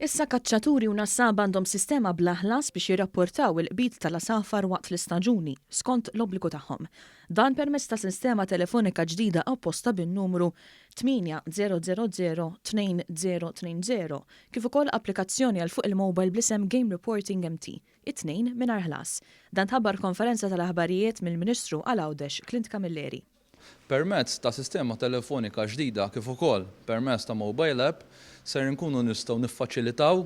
Issa kaċċaturi u nassaba għandhom sistema bla ħlas biex jirrapportaw il-qbid tal-għasafar waqt l-istaġuni, skont l-obbligu tagħhom. Dan permezz ta' sistema telefonika ġdida apposta bin-numru 8000 2020 kif ukoll applikazzjoni għal fuq il-mobile bl-isem Game Reporting MT, it-tnejn mingħajr ħlas. Dan tħabbar f'konferenza tal-aħbarijiet mill-Ministru għal Għawdex, Clint Camilleri. Permezz ta' sistema telefonika ġdida kif ukoll permezz ta' mobile app ser inkunu nistgħu niffaċilitaw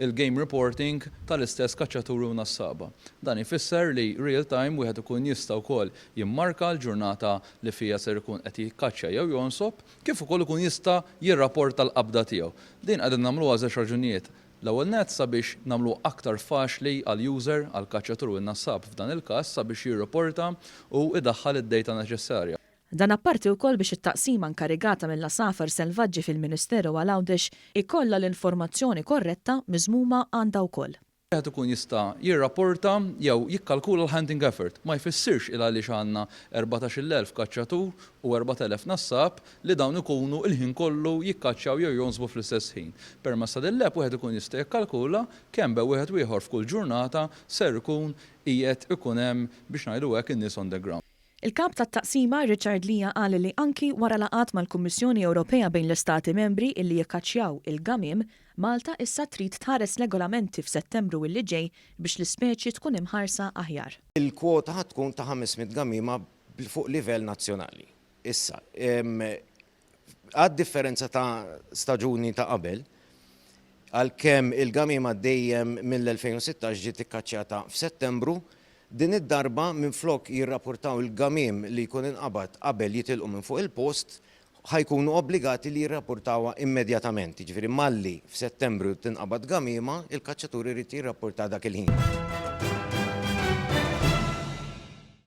il-game reporting tal-istess kaċċaturi u nassaba. Dan jfisser li real time wieħed ikun jista' wkoll jimmarka l-ġurnata li fiha ser ikun qed jikkaċċja jew jonsob kif ukoll ikun jista' jirrapporta l-qabda tiegħu. Din qegħdin nagħmluha għal żewġ raġunijiet. L-ewwel nett sabiex nagħmluha aktar faċli għall-user, għall-kaċċatur u n-nassab f'dan il-każ sabiex jirriporta u idaħħal id-data neċessarja. Dan apparti wkoll biex it-taqsima inkarigata mill-għasafar selvaġġi fil-Ministeru għal Għawdex ikollha l-informazzjoni korretta miżmuma għandha wkoll. Wieħed ikun jista' jirrapporta jew jikkalkula l-hunting effort. Ma jfissirx il għaliex għandna 14,000 kaċċatur u 4,000 nassab li dawn ikunu l-ħin kollu jikkaċċjaw jew jonsbu fl-istess ħin. Permezz ta' din l-app wieħed ikun jista' jikkalkula kemm bejn wieħed u ieħor f'kull ġurnata ser ikun qiegħed ikun hemm biex ngħidu hekk in-nies on the ground. Il-Kap tat-Taqsima, Richard Lia qal li anki wara laqgħat mal-Kummissjoni Ewropea bejn l-Istati Membri illi jikkaċċjaw il-gamiem, Malta issa trid tħares regolamenti f'Settembru illi ġej biex l-ispeċi tkun imħarsa aħjar. Il-kwota ħa tkun ta' 500 gamiema fuq livell nazzjonali. Issa, għad-differenza ta' staġuni ta' qabel, għalkemm il-gamiema dejjem mill-2016 ġiet ikkaċċjata f'Settembru, din id-darba minflok jirrapportaw il-gamiem li jkun inqabad qabel jitilqu minn fuq il-post, ħa jkunu obbligati li jirrapportawha immedjatament. Jiġifieri malli f'Settembru tinqabad gamiema, il-kaċċatur irid jirrapporta dak il-ħin.